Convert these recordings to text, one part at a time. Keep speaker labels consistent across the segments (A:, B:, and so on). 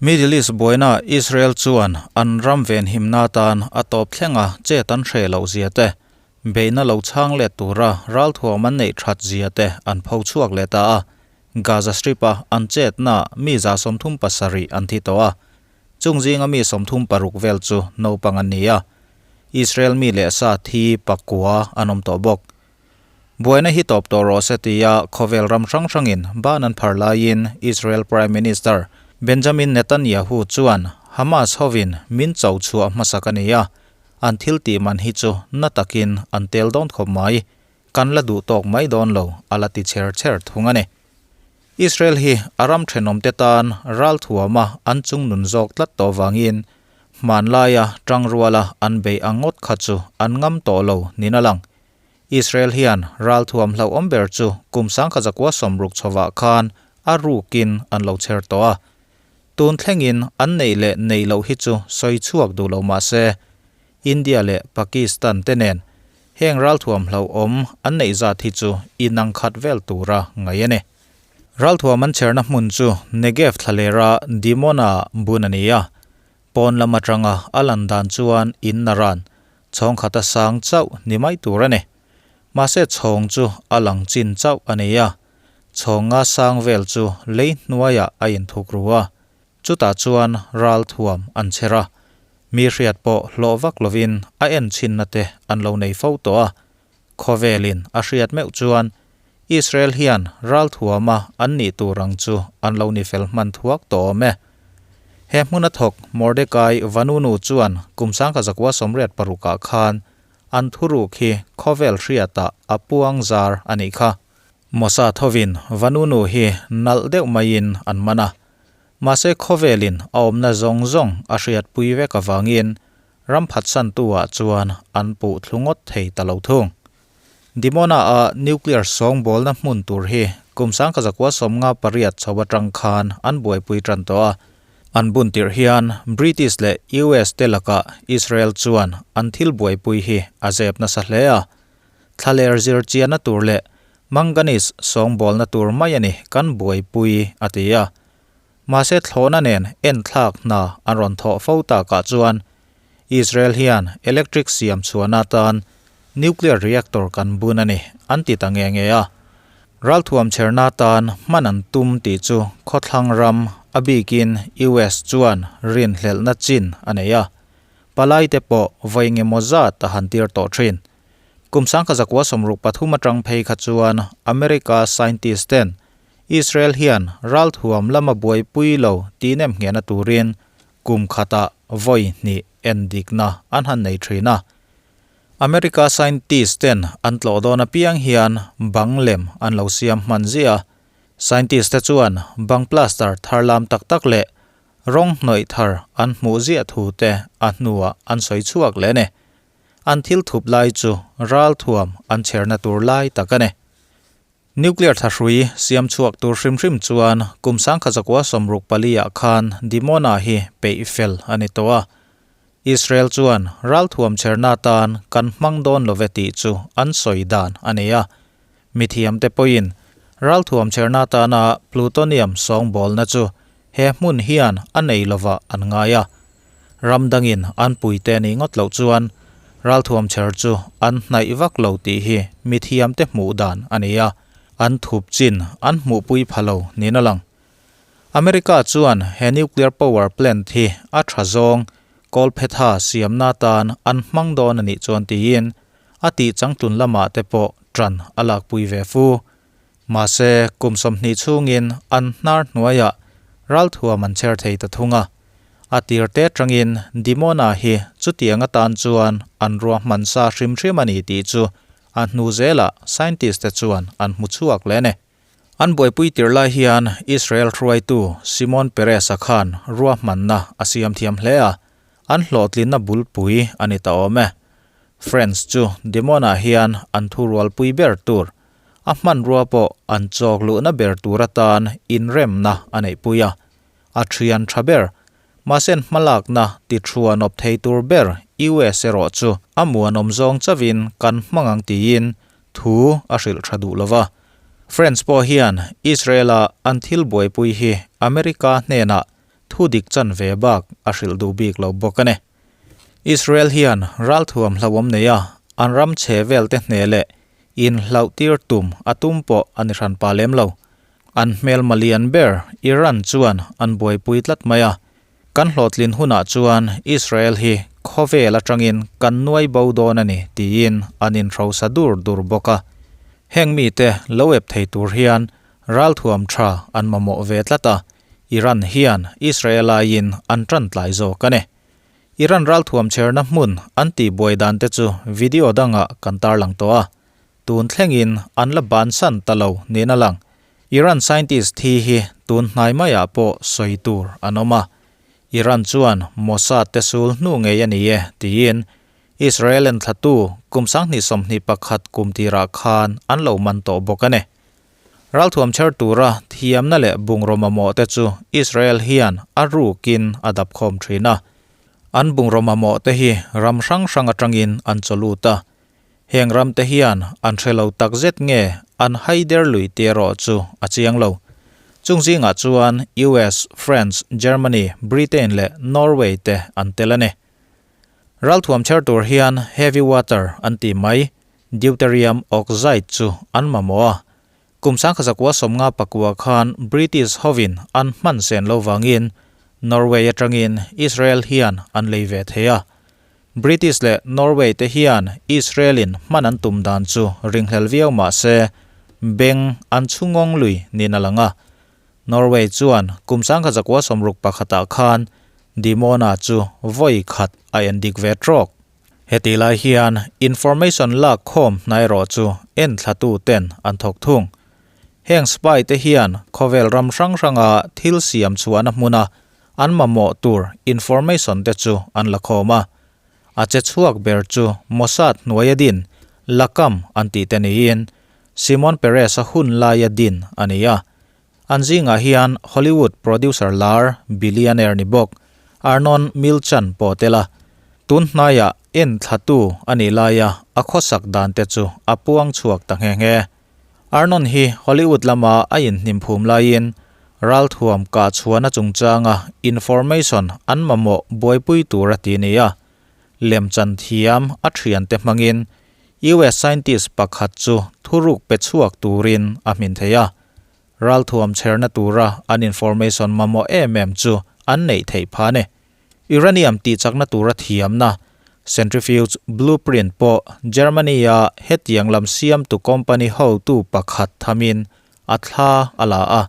A: Middle East buaina Israel chuan an ram venhimna atan a tawp thlenga chet an hreh loh zia te, beihna lo chhang let tura ralthuam an neih that zia te an pho chhuak leh ta a. Gaza Strip-a an chetna mi 37 an thi tawh a, chung zinga mi 36 vel chu naupang an ni a. Israel mi leh sa thi pakua an awm tawh bawk. Buaina hi tawp tawh rawh se tia khawvel ram hrang hrangin ban an phar laiin Israel Prime Minister Benjamin Netanyahu chuan Hamas hovin min cho chhuah hmasak a ni a, an thil tih man hi chu na takin an tel dawn khawp mai, kan la duh tawk mai dawn lo a la ti chher chher thung a ni. Israel hi a ram thenawmte tan ralthuama an chungnun zawk tlat tawh vangin hmanlaia tangruala an beih ang ngawt kha chu an ngam tawh lo niin a lang. Israel hian ralthuam hlauhawm ber chu kum 1960 chhovah khan a rukin an lo chher tawh a. Tun thlengin an neih leh neih loh hi chu sawi chhuak duh lo mah se, India leh Pakistan te nen heng ralthuam hlauhawm an neih zat hi chu inang khat vel tura ngaih a ni. Ralthuam an chherna hmun chu Negev thlalera Dimona bun a ni a, Pawn lam atanga a lan dan chuan in a ran, chhawng khat a sang chauh ni mai tur a ni. Mahse chhawng chu a lang chin chauh a ni a, chhawng nga sang vel chu lei hnuaiah a inthuk ru a, chutah chuan ral thuam an chher a, mi hriat pawh hlawh vak lovin a en chhinna te an lo nei fo tawh a, khawvelin a hriat meuh chuan Israel hian ralthuama an nih tur ang chu an lo ni fel hman thuak tawh awm e. He hmuna thawk Mordecai Vanunu chuan kum 1986 ah khan an thuruk hi khawvel hriatah a puang zar a nih kha. Mossad hovin Vanunu hi nalh deuh maiin an man a. Mahse khawvelin a awmna zawng zawng a hriatpui vek avangin ram phatsantu-ah chuan an puh thlu ngawt thei ta lo thung. Dimona-a nuclear sawngbawlna hmun tur hi kum 1958 chho atang khan an buaipui tan tawh a. An bun tirh hian British leh US te lakah Israel chuan an thil buaipui hi a zep nasa hle a. Thlaler zir chianna tur leh manganese sawngbawlna tur mai a ni kan buaipui, a ti a. Mahse thlawhna nen enthlak hna an rawn thawh fo takah chuan Israel hian electric siam chhuahna atan nuclear reactor kan bun a ni an ti ta nge nge a. Ralthuam chherna atan hman an tum tih chu khawthlang ram, a bikin US chuan rinhlelhna chin a nei a. Palaite pawh vawi engemaw zat a han tir tawh thin. Kum 1963 atang phei kha chuan America scientist ten Israel hian ralthuam lama buaipui lo tih nem nghehna turin kum khatah vawi hnih endikna an han nei thin a. America scientist ten an tlawh dawn apiang hian bang lem an lo siam hman ziah a. Scientist te chuan bang plaster thar lam tak tak leh rawng hnawih thar an hmuh ziah thu te a hnuah an sawi chhuak leh a ni. An thil thup lai chu ralthuam an chherna tur lai tak a ni. Nuclear thahrui siam chhuak tur hrim hrim chuan kum 1964 ah khan Dimona hi peih fel a ni tawh a. Israel chuan ralthuam chherna atan kan hmang dawn love tih chu an sawi dan a ni a. Mithiamte pawhin ralthuam chherna atana plutonium sawngbawlna chu he hmun hian a nei lovah an ngai a. Ram dangin an puite nih ngawt loh chuan ralthuam chher chu an hnaih vak lo tih hi mithiamte hmuh dan a ni a, an thup chin an hmuhpui pha lo niin a lang. America chuan he nuclear power plant hi a tha zawng kawlphetha siamna atan an hmang dawn a nih chuan tiin a tih changtlun lamah te pawh tan a lakpui ve fu. Mahse, kum 20 chhungin an hnar hnuaiah ralthuam an chher thei ta thung a. A tir te atangin Dimona hi chutiang atan chuan an ruahman sa hrim hrim a ni tih chu a hnu zelah scientist te chuan an hmu chhuak leh a ni. An buaipui tirh lai hian Israel hruaitu Shimon Peres-a khan ruahmanna a siam thiam hle a, an hlawhtlinna bulpui a ni ta awm e. France chu Dimona hian an thurualpui ber tur, a hmanrua pawh an chawk luhna ber tur atan inremna a neihpui a. A thian tha ber, mahse an hmalakna ti thuan awp thei tur ber US erawh chu a muanawm zawng chauhin kan hmang ang tiin thu a hrilh tha duh lova. France pawh hian Israel-a an thil buaipui hi America hnenah thudik chanve bak a hrilh duh bik lo bawk a ni. Israel hian ralthuam hlauhawm nei a, an ram chhe vel te hneh leh inhlauh tir tum a tum pawh a ni hranpa lem lo. An hmelma lian ber Iran chuan an buaipui tlat mai a, kan hlawhtlin hunah chuan Israel hi khawvel atangin kan nuai bo dawn a ni tiin an inhrosa dur dur bawk a. Heng mite lo ep thei tur hian ralthuam tha an mamawh ve tlat a, Iran hian Israel aiin an tan tlai zawk a ni. Iran ralthuam chherna hmun an tihbuai dan te chu video dangah kan tarlang tawh a, tun thlengin an la bansan ta lo niin a lang. Iran scientist thi hi tun hnai maiah pawh sawi tur an awm a, Iran chuan Mossad te sul hnu ngei a ni e tiin Israel enthlatu kum 2021 kum tirah khan an lo man tawh bawk a ni. Ralthuam chher tura thiamna leh bungraw mamawh te chu Israel hian a rukin a dap khawm thin a. An bungraw mamawh te hi ram hrang hrang atangin an chaw lut a. Heng ram te hian an hre lo tak zet nge an haider lui tih erawh chu a chiang lo. Chung zingah chuan US, France, Germany, Britain leh Norway te an tel a ni. Ralthuam chher tur hian heavy water an ti mai. Deuterium oxide chu an mamawh a, kum 1959 khan British hovin an hman sen lo vangin Norway atangin Israel hian an lei ve thei a. British leh Norway te hian Israel in hman an tum dan chu ringhlel viau mah se beng an chhungawng lui niin a lang a. Norway chuan kum 1961 ah khan Dimona chu vawi khat a endik ve trawk. Heti lai hian information lak khawm hna erawh chu enthlatu ten an thawk thung. Heng spy te hian khawvel ram hrang hranga thil siam chhuahna hmuna an mamawh tur information te chu an la khawm a. A che chhuak ber chu Mossad hnuaia din Lakam an tih te niin Shimon Peres-a hun laia din a ni a. An zingah hian Hollywood producer lar billionaire ni bawk Arnon Milchan pawh tel a, tun hnaiah en thlatu a nih laia a khawsak dan te chu a puang chhuak ta nghe nghe. Arnon hi Hollywood lama a inhnim phum laiin ralthuam kah chhuahna chungchanga information an mamawh buaipui tur a ti ni a, lemchan thiam a thiante hmangin US scientist pakhat chu thuruk pe chhuak turin a hmin thei a. Ralthuam chherna tura an information mamawh em em chu an neih theih phah a ni. Uranium tihchakna tura thiamna, centrifuge blueprint pawh Germany-a hetiang lam siamtu company hotu pakhat thamin a thla a la a.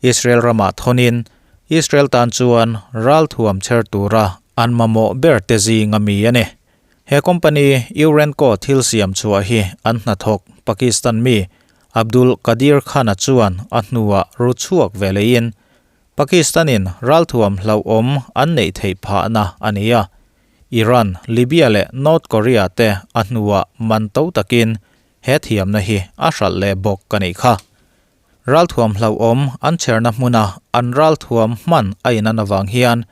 A: Israel ramah thawnin Israel tan chuan ralthuam chher tura an mamawh ber te zing a mi a ni. He company Urenco thil siam chhuah hi an hnathawk Pakistan mi Abdul Qadir Khan-a chuan a hnuah ru chhuak ve leiin Pakistan-in ralthuam hlauhawm an neih theih phahna a ni a. Iran, Libya leh North Korea te a hnuah man to takin he thiamna hi a hralh leh bawk a nih kha. Ralthuam hlauhawm an chherna hmuna an ralthuam hman a inan avang hian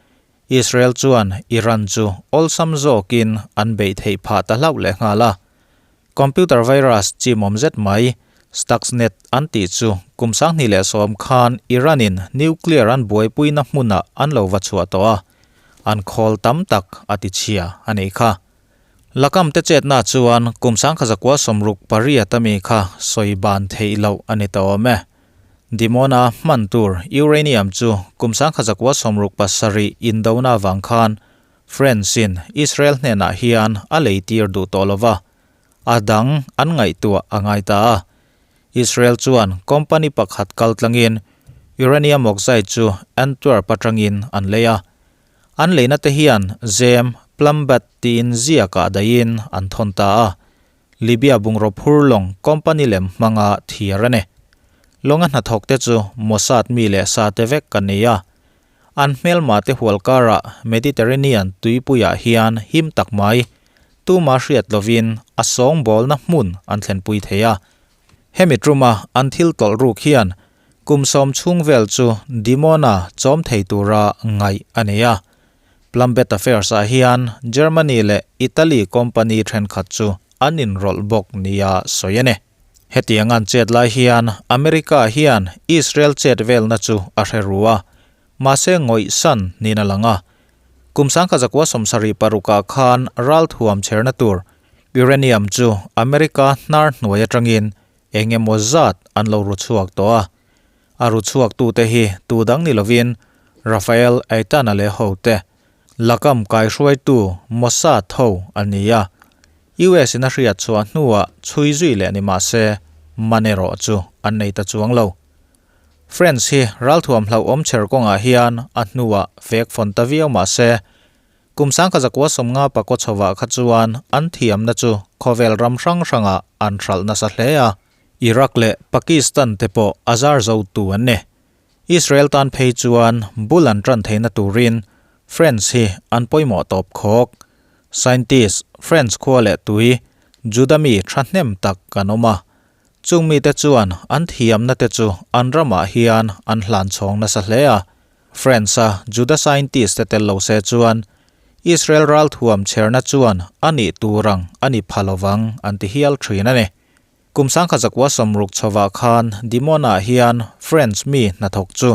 A: Israel chuan Iran chu awlsam zawkin an beih theih phah ta hlauh leh nghal a. Computer virus chimawm zet mai, Stuxnet an tih chu kum 2010 khan Iran-in nuclear an buaipuina hmunah an lo va chhuah tawh a, an khawl tam tak a ti chhia a nih kha. Lakam te chetna chuan kum 1968 ami kha sawi ban theih loh a ni ta awm e. Dimona hman tur uranium chu kum 1967 indona avang khan France-in Israel hnenah hian a leitir duh tawh lo va, a dang an ngaihtuah a ngai ta a. Israel chuan company pakhat kal tlangin uranium oxide chu Antwerp atangin an lei a. An leina te hian zem, plumbat tiin ziakah dahin an thawn ta a. Libya bungraw phur lawng company lem hmanga thiar a ni. Lawnga hnathawk te chu Mossad mi leh sa te vek an ni a. An hmelma te hual karah Mediterranean tuipuiah hian him tak mai, tuma hriat lovin a sawngbawlna hmun an thlenpui thei a. Hemi tuma an thil tawlh ruk hian kum sawm chhung vel chu Dimona chawm thei tura ngaih a ni a. Plumbet Affairs-ah hian Germany leh Italy company thenkhat chu an inrawlh bawk nia sawi a ni. Hetiang an chet lai hian America hian Israel chet velna chu a hre ru a. Mahse ngawih san niin a lang a. Kum 1976 ah khan ralthuam chherna tur uranium chu America hnar hnuai atangin eng emaw zat an lo ru chhuak tawh a. A ru chhuak tute hi tu dang ni lovin Rafael Eitan-a leh hote lakam kaihruaitu Mossad ho an ni a. US in a hriat chhuah hnuah chhui zui leh ni mah se man erawh chu an nei ta chuang lo. France hi ralthuam hlauhawm chher kawngah hian a hnuah fek fawn ta viau mah se, kum 1950 pakaw chhovah kha chuan an thiamna chu khawvel ram hrang hrangah an hralh nasa hle a, Iraq leh Pakistan te pawh a zar zotu an ni. Israel tan phei chuan bul an tan theihna turin France hi an pawimawh tawp khawk. Scientist, France khua leh tui, Juda mi thahnem tak kan awm a, Chung mite chuan an thiamna te chu an ramah hian an hlan chhawng nasa hle a. France-a Juda scientist te tel lo se chuan Israel ralthuam chherna chuan a nih tur ang a ni pha lovang an ti hial thin a ni. Kum 1960 chhovah khan Dimona hian France mi hnathawk chu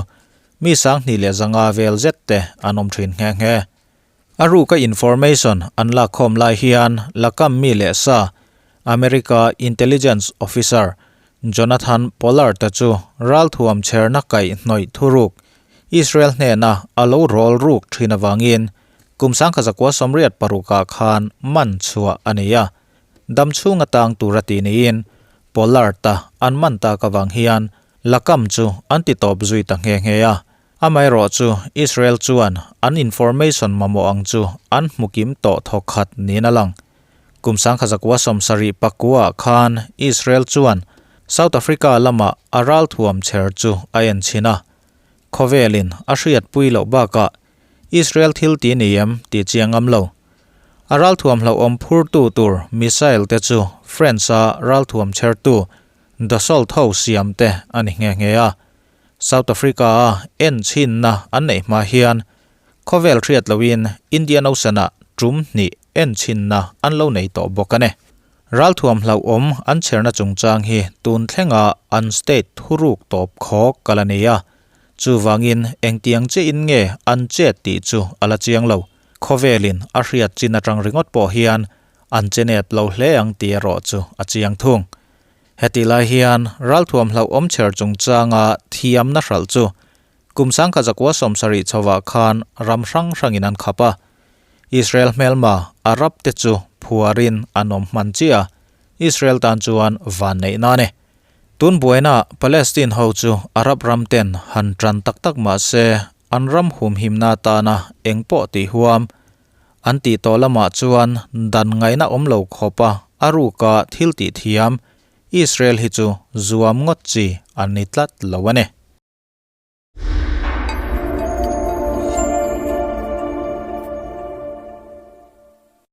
A: mi 2500 vel zet te an awm thin nghe nghe. A ruka information an lakkhawm lai hian Lakam mi leh sa America Intelligence Officer Jonathan Pollard-a chu ralthuam chherna kaih hnawih thuruk Israel hnena a lo rawl ruk thin avangin kum 1986 ah khan man chhuah a ni a. Dam chhung atang tur a ti niin Pollard-a an man tak avang hian Lakam chu an ti tawp zui ta nghe nghe a. Amaherawh chu Israel chuan an information mamawh ang chu an hmu kim tawh thawk khat niin a lang. Kum 1974 ah khan Israel chuan South Africa lama a ralthuam chher chu a en chhin a. Khawvelin a hriatpui loh bakah Israel thil ti ni em tih chiang ngam lo. A ralthuam hlauhawm phurtu tur missile te chu France-a ralthuam chhertu Dassault ho siam te a ni nghe nghe a. South Africa-a en chhinna an neih hma hian khawvel hriat loin Indian Ocean-ah tum hnih en chhinna an lo nei tawh bawk a ni. Ralthuam hlauhawm an chherna chungchang hi tun thlenga an state thuruk tawp khawk kal a ni a, chuvangin engtiang chiahin nge an chet tih chu a la chiang lo. Khawvelin a hriat chin atang ringawt pawh hian an che nep lo hle ang tih erawh chu a chiang thung. Hetih lai hian ralthuam hlauhawm chher chungchanga thiamna hralh chu kum 1970 chhovah khan ram hrang hrangin an khap a. Israel hmelma Arab te chu phuarin an awm hman chiah a, Israel tan chuan vanneihna a ni. Tun buaina Palestine ho chu Arab ram ten han tan tak tak mah se an ram humhimna atana eng pawh tih huam An tih tawh lamah chuan dan ngaihna awm lo khawpa a ruka thil tih thiam Israel hi chu zuam ngawt chi an ni tlat lo a ni.